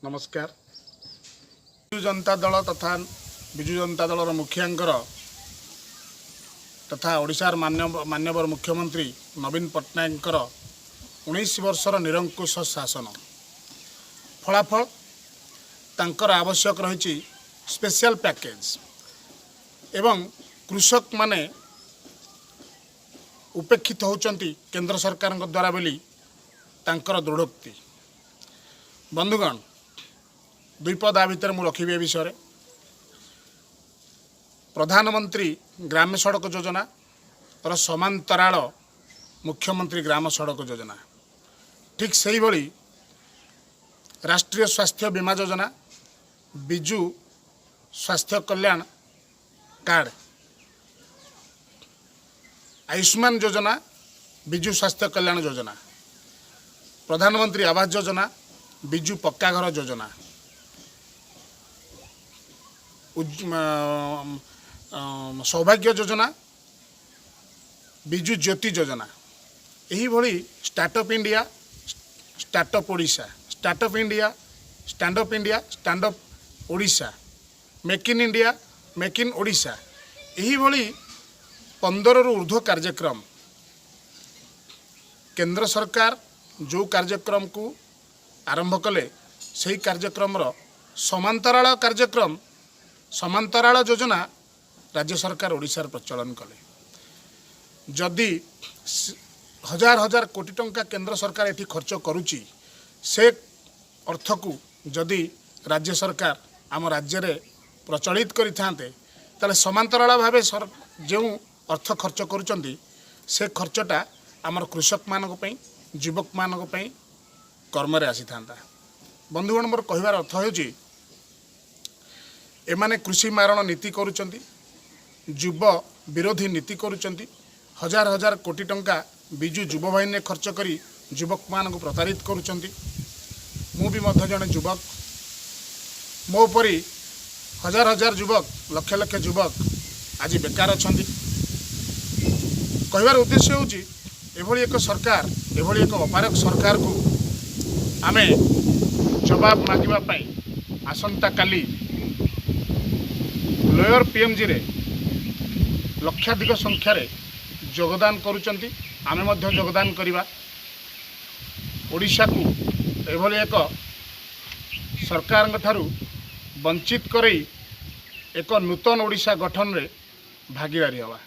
ନମସ୍କାର। ବିଜୁ ଜନତା ଦଳ ତଥା ବିଜୁ ଜନତା ଦଳର ମୁଖିଆଙ୍କର ତଥା ଓଡ଼ିଶାର ମାନ୍ୟବର ମୁଖ୍ୟମନ୍ତ୍ରୀ ନବୀନ ପଟ୍ଟନାୟକଙ୍କର 19 ବର୍ଷର ନିରଙ୍କୁଶ ଶାସନ ଫଳାଫଳ, ତାଙ୍କର ଆବଶ୍ୟକ ରହିଛି ସ୍ପେଶିଆଲ ପ୍ୟାକେଜ୍ ଏବଂ କୃଷକମାନେ ଉପେକ୍ଷିତ ହେଉଛନ୍ତି କେନ୍ଦ୍ର ସରକାରଙ୍କ ଦ୍ୱାରା ବୋଲି ତାଙ୍କର ଦୃଢ଼ୋକ୍ତି। ବନ୍ଧୁଗଣ, ଦୁଇ ପଦ ଆ ଭିତରେ ମୁଁ ରଖିବି ଏ ବିଷୟରେ। ପ୍ରଧାନମନ୍ତ୍ରୀ ଗ୍ରାମ୍ୟ ସଡ଼କ ଯୋଜନାର ସମାନ୍ତରାଳ ମୁଖ୍ୟମନ୍ତ୍ରୀ ଗ୍ରାମ ସଡ଼କ ଯୋଜନା, ଠିକ୍ ସେଇଭଳି ରାଷ୍ଟ୍ରୀୟ ସ୍ୱାସ୍ଥ୍ୟ ବୀମା ଯୋଜନା, ବିଜୁ ସ୍ୱାସ୍ଥ୍ୟ କଲ୍ୟାଣ କାର୍ଡ଼, ଆୟୁଷ୍ମାନ ଯୋଜନା, ବିଜୁ ସ୍ୱାସ୍ଥ୍ୟ କଲ୍ୟାଣ ଯୋଜନା, ପ୍ରଧାନମନ୍ତ୍ରୀ ଆବାସ ଯୋଜନା, ବିଜୁ ପକ୍କା ଘର ଯୋଜନା, ସୌଭାଗ୍ୟ ଯୋଜନା, ବିଜୁ ଜ୍ୟୋତି ଯୋଜନା, ଏହିଭଳି startup India, startup Odisha, startup India, standup India, standup Odisha, make in India, make in Odisha, ଏହିଭଳି 15ରୁ ଉର୍ଦ୍ଧ୍ୱ କାର୍ଯ୍ୟକ୍ରମ କେନ୍ଦ୍ର ସରକାର ଯେଉଁ କାର୍ଯ୍ୟକ୍ରମକୁ ଆରମ୍ଭ କଲେ, ସେହି କାର୍ଯ୍ୟକ୍ରମର ସମାନ୍ତରାଳ କାର୍ଯ୍ୟକ୍ରମ, ସମାନ୍ତରାଳ ଯୋଜନା ରାଜ୍ୟ ସରକାର ଓଡ଼ିଶାରେ ପ୍ରଚଳନ କଲେ। ଯଦି ହଜାର ହଜାର କୋଟି ଟଙ୍କା କେନ୍ଦ୍ର ସରକାର ଏଠି ଖର୍ଚ୍ଚ କରୁଛି, ସେ ଅର୍ଥକୁ ଯଦି ରାଜ୍ୟ ସରକାର ଆମ ରାଜ୍ୟରେ ପ୍ରଚଳିତ କରିଥାନ୍ତେ, ତାହେଲେ ସମାନ୍ତରାଳ ଭାବେ ଯେଉଁ ଅର୍ଥ ଖର୍ଚ୍ଚ କରୁଛନ୍ତି, ସେ ଖର୍ଚ୍ଚଟା ଆମର କୃଷକମାନଙ୍କ ପାଇଁ, ଯୁବକମାନଙ୍କ ପାଇଁ କର୍ମରେ ଆସିଥାନ୍ତା। ବନ୍ଧୁଗଣ, ମୋର କହିବାର ଅର୍ଥ ହେଉଛି, ଏମାନେ କୃଷି ମାରଣ ନୀତି କରୁଛନ୍ତି, ଯୁବ ବିରୋଧୀ ନୀତି କରୁଛନ୍ତି। ହଜାର ହଜାର କୋଟି ଟଙ୍କା ବିଜୁ ଯୁବ ବାହିନୀରେ ଖର୍ଚ୍ଚ କରି ଯୁବକମାନଙ୍କୁ ପ୍ରତାରିତ କରୁଛନ୍ତି। ମୁଁ ବି ମଧ୍ୟ ଜଣେ ଯୁବକ। ମୋ ପରି ହଜାର ହଜାର ଯୁବକ, ଲକ୍ଷ ଲକ୍ଷ ଯୁବକ ଆଜି ବେକାର ଅଛନ୍ତି। କହିବାର ଉଦ୍ଦେଶ୍ୟ ହେଉଛି, ଏଭଳି ଏକ ସରକାର, ଏଭଳି ଏକ ଅପାରଗ ସରକାରକୁ ଆମେ ଜବାବ ମାଗିବା ପାଇଁ ଆସନ୍ତାକାଲି ଲୋୟର ପିଏମ୍ଜିରେ ଲକ୍ଷାଧିକ ସଂଖ୍ୟାରେ ଯୋଗଦାନ କରୁଛନ୍ତି। ଆମେ ମଧ୍ୟ ଯୋଗଦାନ କରିବା। ଓଡ଼ିଶାକୁ ଏଭଳି ଏକ ସରକାରଙ୍କ ଠାରୁ ବଞ୍ଚିତ କରେଇ ଏକ ନୂତନ ଓଡ଼ିଶା ଗଠନରେ ଭାଗିଦାରୀ ହେବା।